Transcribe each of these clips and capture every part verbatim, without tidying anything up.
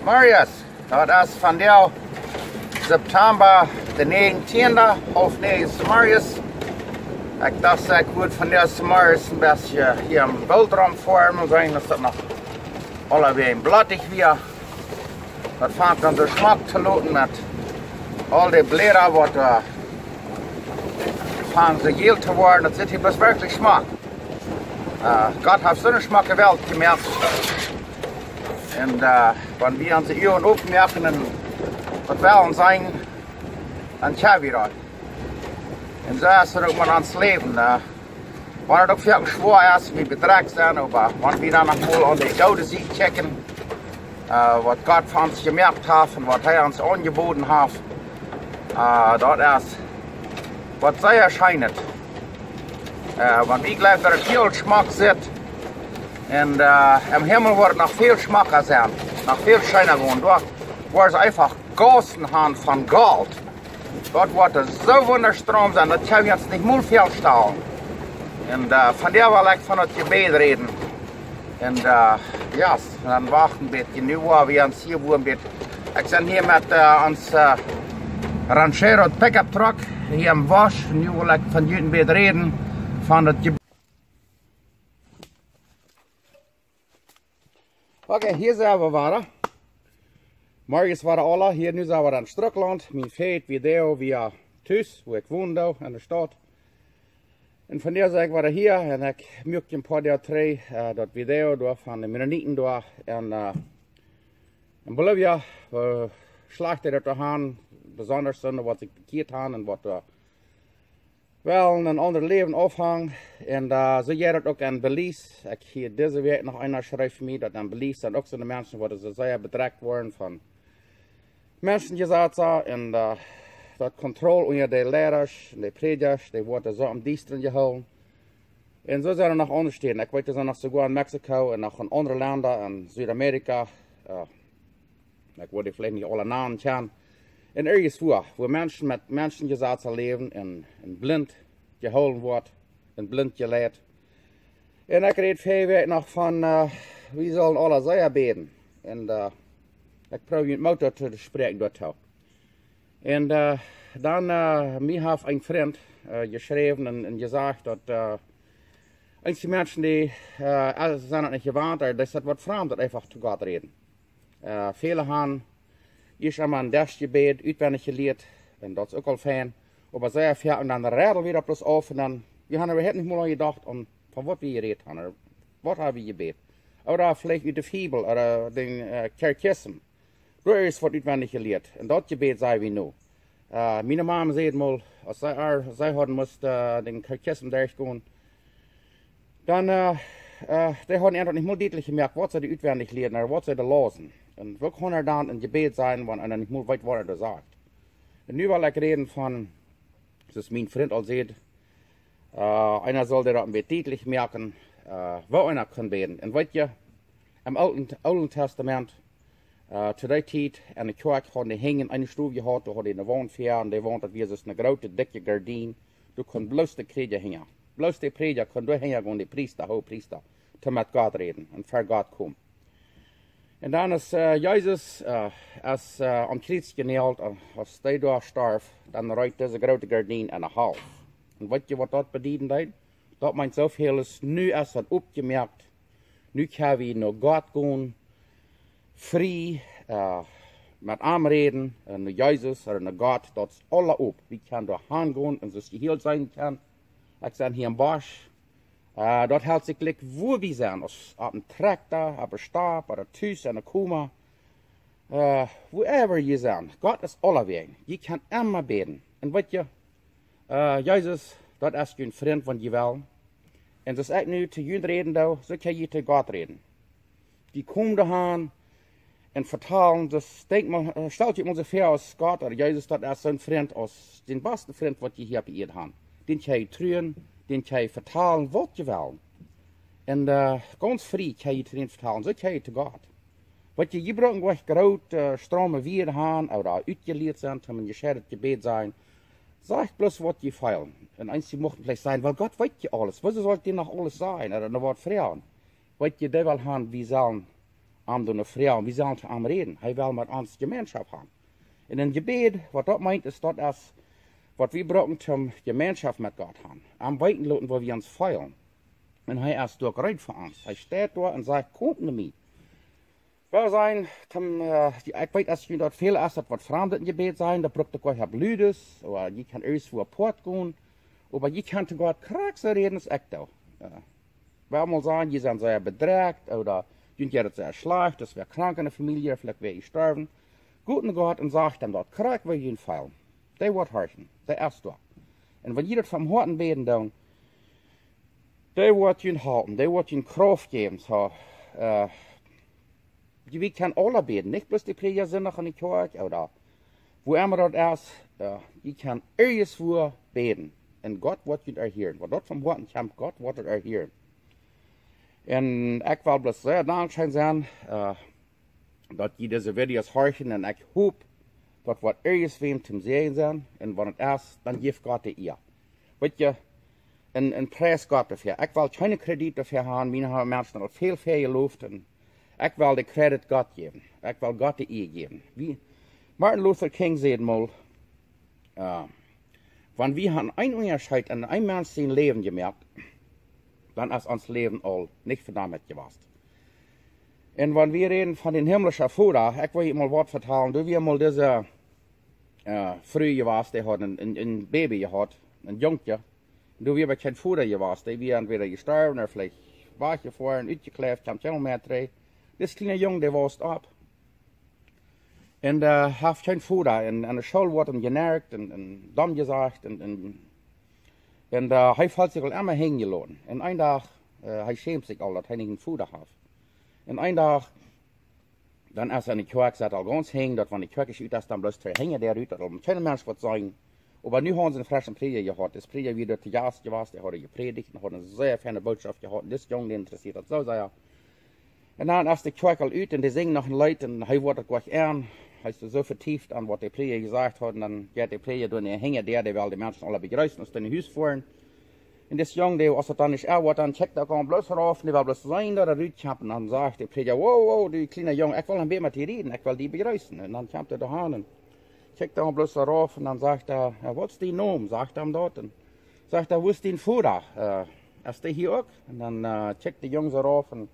Marius, daut es vondoag September de näajentieende, haulf näajen zemorjes. Ekj docht, ekj wudd vondoag zemorjes een bät hia em Bilt romfoaren un seenen, daut daut noch aulawäajen blottich wia. Daut fangt aun soo schmock to loten met aul de Bläda, waut doa fangen soo jäl to woaren. Daut sitt hia bloos werkjlich schmock. Äh, Gott haft soone schmocke Welt jemoakt. Un, äh, wan wie onse Uagen opmoaken un waut well seenen, dan kjenn wie daut. Un soo es daut uk met ons Läwen, äh, wan daut uk foaken schwoa es, wie bedrekjt sent, oba wan wie dan noch mol aun de goode Sied kjikjen, äh, waut Gott fa ons jemoakt haft un waut hee ons aunjeboden haft, äh, daut es waut sea scheenet. Äh, wan wie jleewen, daut et hia aul schmock sitt, un, äh, em Himmel woat et noch väl schmocka sennen, noch väl scheena woaren. Doa woaren see eefach Gaussen haben von Golt. Daut woat soo wundascheen sennen, daut kjenn wie ons nich mol väastalen. Un, äh, vondoag well ekj von daut Jebäd räden. Un, äh, jo, dan wachten bät je nu, wua wie ons hia woaren bät. Ekj sie hia met, äh, ons, äh, Ranchero Pickup Truck hia em Wosch. Nu well ekj von junt een bät räden von daut Jebäd. Okay, hia sent wie wada. Morjes wada aula hia, nu sent wie en Strucklaunt. Mien väajet Video wia tus, wua ekj wonen doo, enne Staut. Un vondoag sie ekj wada hia un ekj muak een poa Doag trigj, äh, daut Video doa von de Mennoniten doa en, äh, en Bolivia, woo schlajcht dee daut doa haben, besonda soone waut sikj bekjieet haben un waut doa wellen een aundret Läwen aunfangen. Un, äh, soo jeit daut uk en Belize. Ekj hia dise Wäakj noch eena schreef mie, daut en Belize sent uk soone Menschen, waut soo sea bedrekjt woaren von Menschenjesazen un, äh, daut Kontroll unja de Leidasch un de Prädjasch, dee woaren soo aum diestren jehoolen. Un soo sent doa noch aundre Städen. Ekj weet, doa sent noch soogoa en Mexiko un noch en aundre Lenda en Südamerika. Äh, ekj woa dee veleicht nich aule nanen kjennen. Un irjentwua, wua Menschen met Menschenjesazen läwen un, un blint jehoolen woaren un blint jeleit. Un ekj räd väl noch von, äh, wie sellen aula sea bäden. Un, äh, ekj proow junt Moot to spräakjen doatoo. Un, äh, dan, äh, mie haft een Frint, äh, jeschräwen un, un jesajcht daut, äh, eenje Menschen dee, äh, sent daut nich jewant, oba daut es waut Framdet, eefach to Gott räden. Äh, väle haben ieescht emol en Desch jebät, utwendich jelieet, un daut es uk aul fein. Oba sea foaken dan rädel wie daut bloos auf un dan, wie haben äwahaupt nich mol aun jedocht, aun von waut wie jerät haben, ooda waut haben wie jebät. Ooda veleicht ut de Bibel, ooda dän, äh, Katechism. Doa es waut utwendich jelieet. Un daut Jebäd saj wie nu. Äh, miene Mame säd mol, aus see, ar, see haud must, äh, dän Katechism derchgonen, dan, äh, äh, dee hauden eefach nich mol dietlich jemoakt, waut see doa utwendich lieeden, ooda waut see doa lausen. Un woo kaun eena dan en Jebäd sennen, wan eena nich mol weet, waut eena doa sajcht? Un nu well ekj räden von, soo aus mien Frint aul säd, äh, eena saul daut een bät dietlich moaken, äh, woo eena kaun bäden. Un weet jie, em Oolen, Oolen Tastament, äh, to dee Tiet, enne Kjoakj hauden dee hinjen eene Stow jehaut, doa hauden dee eene Waunt ver, un dee Waunt, daut wia soo aus eene groote, dikje Gardien. Doa kunn bloos de Prädja hinjen. Bloos de Prädja kunn doa hinjen gonen, de Priesta, Hoopriesta, toom met Gott räden un ver Gott komen. Un dan es, äh, Jesus, äh, es, äh, aum Kjriez jenault, äh, aus hee doa storf, dan reet dise groote Gardien enne Halft. Un weet jie, waut daut bedieden deed? Daut meent soo väl aus, nu es daut opjemoakt. Nu kjenn wie no Gott gonen, frie, äh, met am räden, un no Jesus ooda no Gott, daut es aula op. Wie kjennen doa han gonen un soo aus jie hia seenen kjennen. Ekj sie hia em Bosch. Äh, daut helt sikj jlikj, wua wie sent, aus opp een Trakta, opp eene Stap, ooda tus, enne Koma. Äh, wherever jie sent, Gott es aulawäajen. Jie kjennen emma bäden. Un weet jie, äh, Jesus, daut es jun Frint, wan jie wellen. Un soo aus ekj nu to junt räden doo, soo kjenn jie to Gott räden. Jie komen doa han un vetalen, soo aus, denkj mol, äh, stalt junt mol soo väa aus Gott ooda Jesus, daut es soon Frint, aus dän basten Frint, waut jie hia opp Ieed han. Dän kjenn jie truen, dän kjenn jie vetalen, waut jie wellen. Un, äh, gaunz frie kjenn jie to dän vetalen, soo kjenn jie to Gott. Waut jie, jie bruken nich groot, äh, straume Wieed han ooda utjelieet sennen, om een jescheidet Jebäd sajen. Sajcht bloos, waut jie feelen. Un eenje muchten veleicht sajen: "Well, Gott weet je aules. Wuarom saul ekj die noch aules sajen ooda noch waut froagen?" Weet jie, dee well han, wie sellen am doa ne Froag, wie sellen to am räden. Hee well met ons Jemeenschoft haben. Un een Jebäd, waut daut meent, es daut es, waut wie brucken toom Jemeenschoft met Gott haben. Am weeten loten, woo wie ons feelen. Un hee es doa reed fa ons. Hee steit doa un sajcht: "Komt no mie." Well sennen, toom, äh, ekj weet, aus jie daut väl es, daut waut Framdet een Jebäd sennen, daut brukt ekj opp Ludes, ooda jie kjennen ieescht wua Poat gonen, oba jie kjennen to Gott krakjt soo räden aus ekj doo. Äh, well mol sajen, jie sent sea bedrekjt, ooda junt jeit daut sea schlajcht, es wäa krank enne Famielje, veleicht wäa jestorwen. Goot no Gott un sajcht am daut krakjt, woo jie junt feelen. Dee woat horchen, dee es doa. Un wan jie daut vom Hoaten bäden doonen, dee woat junt halpen, dee woat junt Krauft jäwen. Soo, äh, jie, wie kjennen aula bäden, nich bloos de Prädja Sindach enne Kjoakj, ooda wua emma daut es, äh, jie kjennen ieescht wua bäden. Un Gott woat junt erhieren. Waut daut vom Hoaten kjemt, Gott woat daut erhieren. Un ekj well bloos sea dankscheen sennen, äh, daut jie dise Videos horchen, un ekj hop, daut woat ieescht wäm toom Säajen sennen, un wan et es, dan jeft Gott de Ea. Weet jie, un, un pries Gott doafäa. Ekj well kjeenen Kredit doafäa haben, mie haben Menschen aul väl väajelooft, un ekj well de Kredit Gott jäwen. Ekj well Gott de Ea jäwen. Wie Martin Luther King säd mol, äh, wan wie haben een Unjascheet en een Mensch sien Läwen jemoakt, dan es ons Läwen aul nich vedaumd jewast. Un wan wie räden von dän himlischen Voda, ekj well junt mol waut vetalen. Doa wia mol dise, äh, Fru jewast, dee haud een, een, een Baby jehaut, een Jungkje. Un doa wia oba kjeen Voda jewast. Dee wia entwäda jestorwen ooda veleicht wajchjefoaren, utjekjläft, kjeem kjeenmol mea trigj. Dis kjliena Jung, dee wust opp. Un, äh, haft kjeen Voda. Un, un enne School woat am jenerkt un, un domm jesajcht. Un, un, un, äh, hee feelt sikj aul emma hanjejäft. Un een Dach, äh, hee schämt sikj aul, daut hee nich een Voda haft. Un een Dach, dan es hee enne Kjoakj, sat aul gaunz hanj, daut wan de Kjoakj es ut es, dan bloos hee hinja doa rut, daut aul kjeen Mensch waut sajen. Oba nu hauden see een freschen Prädja jehaut. Dis Prädja wia doa to Jast jewast, dee haud jeprädicht un haud eene sea feine Botschoft jehaut. Un dis Jung, dän interessieet daut soo sea. Un dan es de Kjoakj aul ut un dee sinjen noch een Leet un hee woat daut goanich aun. Hee es soo vetieft aun waut de Prädja jesajcht haud. Un dan jeit de Prädja doa hinja doa, dee well de Menschen aula bejreessen, aus dee no Hus foaren. Un dis Jung, dee, aus daut dan nich aun woat, dan kjikjt hee uk aul bloos rauf, un dee well bloos seenen, daut hee rutkjemt. Un dan sajcht de Prädja: "Wow, wow, du kjliena Jung, ekj well een bät met die räden, ekj well die bejreessen." Un dan kjemt hee doa han un kjikjt hee aul bloos rauf, un dan sajcht hee: "Äh, waut es dien Nomen?" Sajcht hee am daut. Un sajcht hee: "Wua es dien Voda? Äh, es dee hia uk?" Un dan, äh, kjikjt de Jung soo rauf un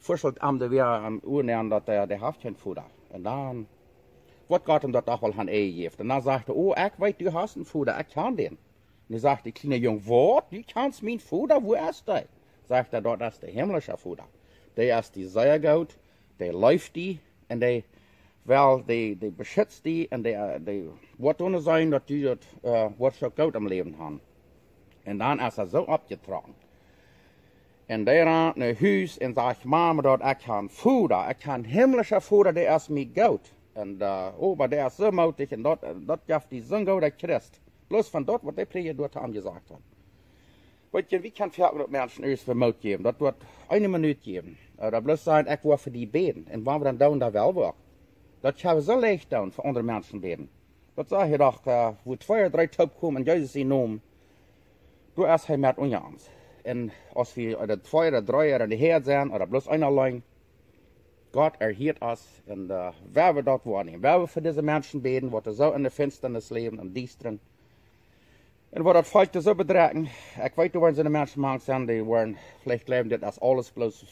fuschelt am de wea aum Uah aun, daut hee, dee haft kjeen Voda. Un dan woat Gott am daut doch woll han enjejäft. Un dan sajcht hee: "Oh, ekj weet, du hast een Voda, ekj kjan dän." Un dan sajcht de kjliena Jung: "Waut? Du kjanst mienen Voda? Wua es dee?" Sajcht hee: "Daut es de himlische Voda. Dee es die sea goot, dee leeft die, un dee, well, dee, dee beschitzt die, un dee, äh, dee woat doonen seenen, daut du daut, äh, woascht uk goot em Läwen haben." Un dan es hee soo oppjetrocken. Un dee rant no Hus un sajcht: "Mame, daut ekj hab een Voda, ekj hab een himlischen Voda, dee es mie goot. Un, äh, oh, oba dee es soo mootich un daut, daut jeft die soon gooda Christ." Bloos von daut, waut de Prädja doa to am jesajcht haud. Weet jie, wie kjennen foaken uk Menschen ieescht wada Moot jäwen. Daut woat eene Minut jäwen. Äh, daut bloos sajen: "Ekj woa fa die bäden." Un wan wie daut dan doonen, dan well wie uk. Daut kjenn wie soo leicht doonen, fa aundre Menschen bäden. Daut sajcht hee doch, äh, wua twee ooda dree toopkomen en Jesus sienen Nomen, doa es hee met unja ons. Un aus wie, äh, twee ooda dree ooda enne Häad sent, ooda bloos eena auleen, Gott erhieet ons. Un, äh, wan wie daut woaren, wan wie fa dise Menschen bäden, waut doa soo enne Finstanis läwen, em Diestren, un waut daut Volkj doa soo bedrekjen, ekj weet, doa woaren soone Menschen mank sennen, dee woaren veleicht jleewen, dit es aules bloos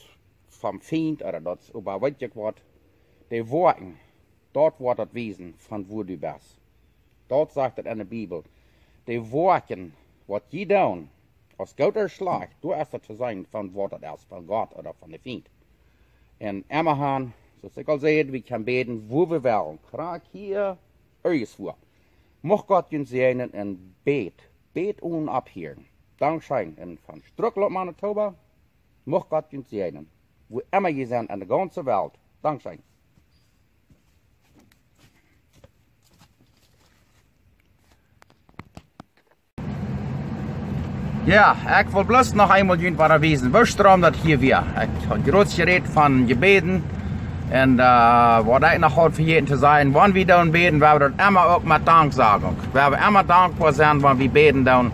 vom Fient, ooda daut, oba weet jie waut, de Woakjen, daut woat daut wiesen von wua du best. Daut sajcht daut enne Bibel. De Woakjen, waut jie doonen, aus goot ooda schlajcht, doa es daut to seenen von waut daut es, von Gott ooda von de Fient. Un emmahan, soo aus ekj aul säd, wie kjennen bäden wua wie wellen. Krakjt hia, ieescht wua. Mucht Gott junt säajnen un bät. Bät onen opphieren. Dankscheen. Un von Strucklaunt, Manitoba, mucht Gott junt säajnen. Wua emma jie sent en de gaunze Welt. Dankscheen. Jo, ekj well bloos noch eemol junt waut wiesen, woo strom daut hia wia. Ekj hab jrod jerät von Jebäden. Un, äh, waut ekj noch haud vejäten to sajen, wan wie doonen bäden, wie haben daut emma uk met Danksajunk. Wie haben emma dankboa sennen, wan wie bäden doonen.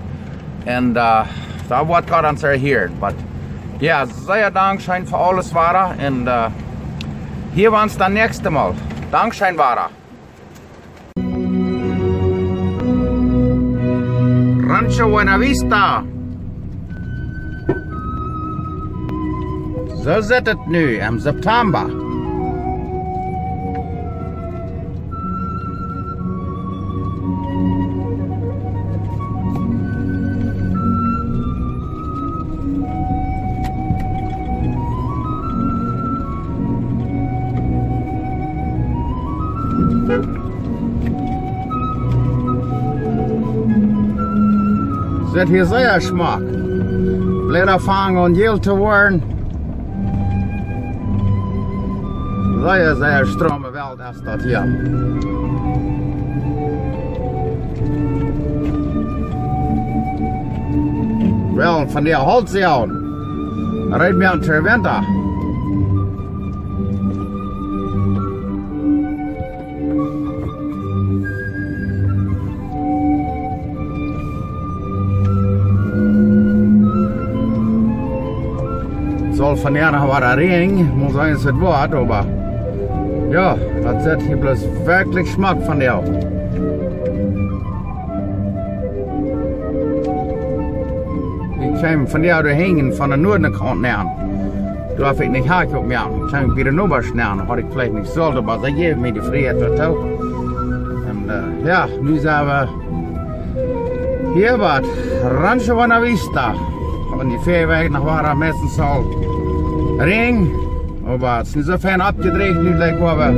Un, äh, doa woat Gott ons erhieren. Oba jo, sea dankscheen fa aules, wada. Un, äh, Hia wieren wie daut näakjste Mol. Dankscheen, Wara. Rancho Buena Vista. Soo sitt et nu em September. Sitt hia sea schmock. Bläda fangen aun jäl to woaren. Sea, sea strome Welt es daut hia. Well, von de Holtjäajen. Reed mie aun to Winta. Saul vondoag noch waut räajnen, mott sennen, et woat, oba jo, daut sitt hia bloos werkjlich schmock vondoag. Ekj kjeem vondoag doa hinjen von de Nuadkaunt nenn. Doa haud ekj nich Hakj oppjemoakt. Kjeem ekj bie de Nobasch nenn. Haud ekj veleicht nich sult, oba see jeewen mie de Frieheit doatoo. Un, äh, jo, nu sent wie hia bie Rancho Buena Vista. Un de Fäa wajch no Wara, meistens aul Räajen. Oba et es nu soo fein oppjedrieecht, nu jlikj woa wie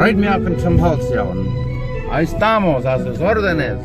reed moaken toom Holtjäajen. Ahí estamos, a sus órdenes.